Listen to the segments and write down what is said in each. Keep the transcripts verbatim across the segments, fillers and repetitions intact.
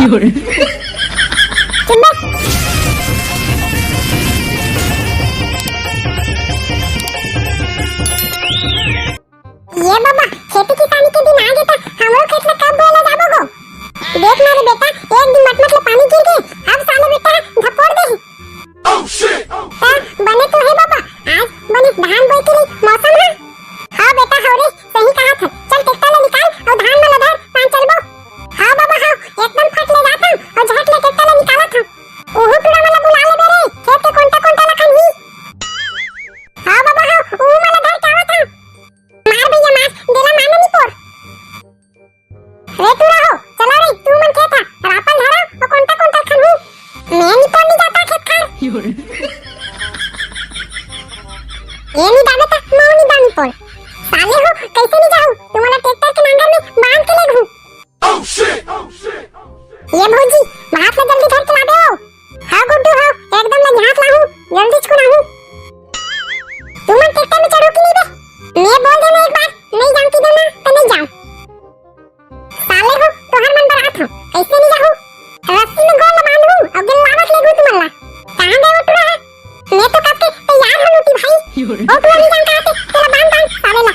चुप बे। ए बाबा, खेती किसानी के दिन आ गे त हमरो खेत ल कब बोए ल जाबो गो? देख ना रे बेटा, एक दिन मटमट ले पानी गिर गे, अब साले बेटा धपोर दे। त बने तो हे बाबा, आज बने धान बोए के लिए मौसम है। हाँ बेटा, हाँ रे, सही कहा था। चल ट्रैक्टर ले निकाल और धान में लदर, पान चलबो। हाँ बाबा, हाँ, एकदम फट ले जाता और झट ले ट्रैक्टर ले निकाला था। ओहू टूरा मन ला बुला लेबे रे, खेत के कोंटा कोंटा ला खनही। हाँ बाबा, हाँ, ऊ मन ला धर के आवत हँव। मार भैया मार, देला माने नी पोर। रे टूरा हो, चला रे, तू मन खेत हा, रापल धरा, ओ कोंटा कोंटा खनहू। मैं नी पोर नी जाता खेत खार। ए नी दाबे त, मैं नी दाबी पोर। साले हो, कैसे नी जाहू? तुम्हारा ट्रैक्टर के नांगर में बांध के ले घूम। ये भौजी, भात ला जल्दी धर के ला दे। हाँ गुड्डू, हाँ, एकदम मैं हाथ लाहूँ, जल्दी चुकना हूँ। तुमन ट्रैक्टर में चढ़ो कि नहीं बे? मैं बोल देना एक बार, नहीं जानती देना, तो नहीं जाओ। साले हो, तोहर मन बरात हो, कैसे नहीं जाहूँ? रस्सी में गोल बांध हूँ, अब गिल्लावत ले गू तुमन ला। कहाँ गए वो टुरा है? मैं तो कब के तैयार हूँ लूटी भाई। वो टुरा नहीं जानता आते, तेरा बांध बांध, साले ला।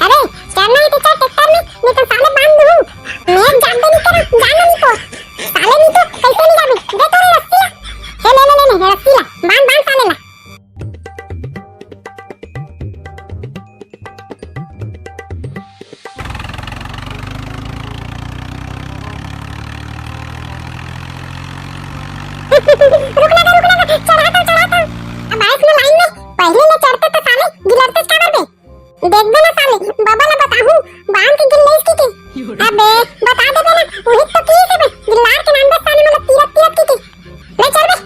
अरे, चढ़ना है तो चढ़ ट्रैक्टर में, नहीं तो साले बांध दूँ। मैं जानते नहीं करा, जान नहीं पोर। साले नहीं तो कैसे नहीं जाबे? दे तो रे रस्सी ला। ए, ले, ले, ले, ले, रस्सी ला। बांध, बांध साले ला। रुक ना, रुक ना, चढ़ाता, चढ़ाता। अब आइस में लाइन में, पहले ले चढ़ते तो साले गिलरते काबर बे? देख बे ना साले, बाबा ला बताहूँ, बांध के गिल्लेस की के। अबे, बता दे बे ना, उही तो की से बे, गिल्लार के नाम बे साले मतलब तीरथ तीरथ की के। ले चल बे।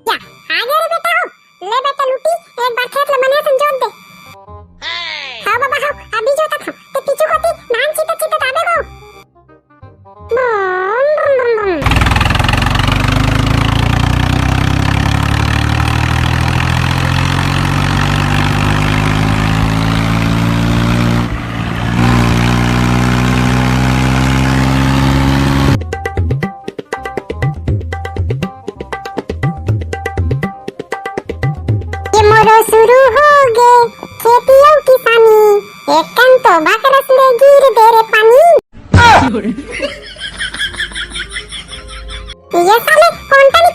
जा, आ गया रे बेटा हो। ले बेटा लूटी, एक बार खेत ला बने समझोत दे। हाँ बाबा, हाँ, अभी जोतत हँव। ते पीछू कोती धान छीटत छीटत आबे गो। ये मोरो शुरू हो गे खेती अउ किसानी, एक कन तो बकरस ले गिर दे रे पानी। ये साले कोंटा नहीं